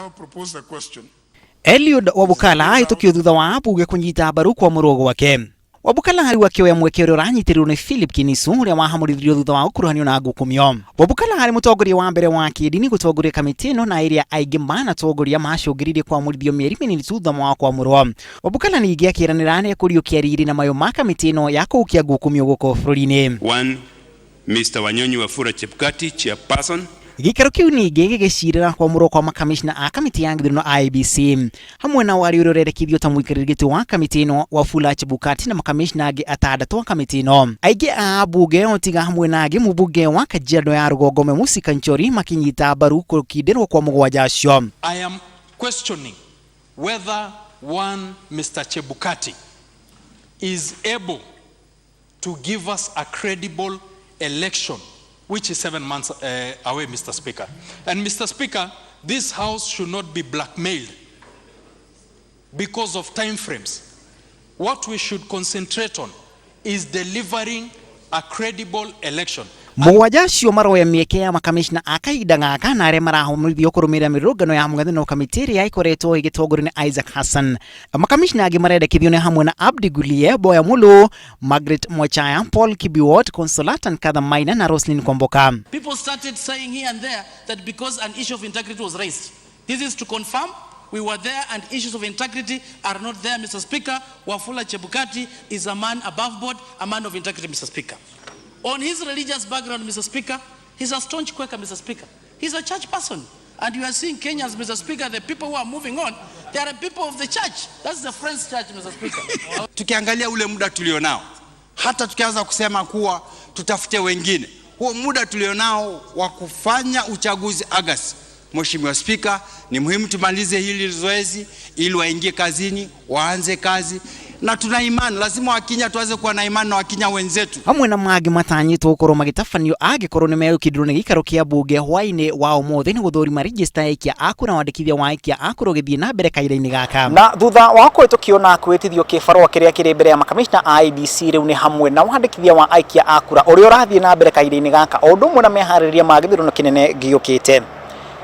have proposed a question. Eliud Wabukala ahĩtũkio thutha wa ambunge kũnyita mbaru kwamũrwo gwake. Wabukala rĩu akĩoya mweke ũrĩa ũranyitĩrĩrwo nĩ Philip Kinisu ũrĩa wahamũrithirio thutha wa gũkuruhanio na ngukumio. Wabukala arĩ mũtongoria wa mbere wa kĩndini gũtongoria kamĩtĩ ĩno na ĩrĩa aingĩ manatongoria macũngĩrĩirie kwamũrithio mĩeri mĩnini tu thutha wa kwamũrwo. Wabukala ningĩ akĩranĩra nĩekũriũkia riri na mayũ ma kamĩtĩ ĩno ya kũhukia ngukumio gũkũ bũrũri-inĩ. One, Mr. Wanyonyi Wafula Chebukati, chairperson. Gĩikaro kĩu ningĩ gĩgĩcirĩra kwamũrwo kwa makamishna a kamĩtĩ ya gĩthurano IEBC hamwe na wari ũrĩa ũrendekithio ta mũikarĩri gĩtĩ wa kamĩtĩ ĩno Wafula Chebukati na makamishna angĩ atandatũ a kamĩtĩ ĩno. Aingĩ a ambunge otiga hamwe na angĩ mũmbunge wa Kajiado ya rũgongo Memusi Kanchori makĩnyita mbaru kũkindĩrwo kwa mũgwanja acio. I am questioning whether one Mr. Chebukati is able to give us a credible election, which is 7 months away, Mr. Speaker. And Mr. Speaker, this House should not be blackmailed because of time frames. What we should concentrate on is delivering a credible election. Mũgwanja acio maroya mĩeke ya makamishna a kahinda gaka na arĩa marahomithio kũrũmĩrĩra mĩrũrũngano ya mũng'ethanĩro kamĩtĩ ĩrĩa ĩkoretwo ĩgĩtongorio nĩ Isaac Hassan. Makamishna angĩ marendekithio nĩ hamwe na Abdi Gulie, Boya Mulu, Margaret Mwachaya, Paul Kibiwot, Consolata Nkatha Maina na Roslyn Kwamboka. People started saying here and there that because an issue of integrity was raised. This is to confirm we were there and issues of integrity are not there, Mr. Speaker. Wafula Chebukati is a man above board, a man of integrity, Mr. Speaker. On his religious background, Mr. Speaker, he's a staunch Quaker, Mr. Speaker. He's a church person. And you are seeing Kenyans, Mr. Speaker, the people who are moving on, they are people of the church. That's the Friends Church, Mr. Speaker. Tukiangalia ule muda tulionao, hata tukianza kusema kuwa tutafute wengine, huo muda tulionao wa kufanya uchaguzi Agosti, Mheshimiwa Spika, ni muhimu tumalize hili zoezi ili waingie kazini, waanze kazi, na tuna imani, lazima Wakenya tuanze kuwa na imani na Wakenya wenzetu. Hamwe na mangĩ matanyĩtwo gũkorwo magĩtabanio angĩkorwo nĩ megũkindĩrwo nĩ gĩikaro kĩa mbunge hwaĩ-inĩ wa ũmũthĩ nĩ gũthũrima register ya aikia a kura wandĩkithia wa aikia a kura ũgĩthiĩ na mbere kahinda-inĩ gaka. Na thutha wa kũhĩtũkio na kwĩtithio kĩbarũa kĩrĩa kĩrĩ mbere ya makamishna a IEBC rĩu nĩ hamwe na wandĩkithia wa aikia a kura ũrĩa ũrathiĩ na mbere kahinda-inĩ gaka o ũndũ ũmwe na meharĩrĩria ma gĩthurano kĩnene gĩũkĩte.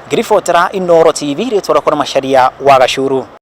Ngĩribotera Inooro TV, rĩtwa rĩakwa nĩ Macharia wa Gacuru.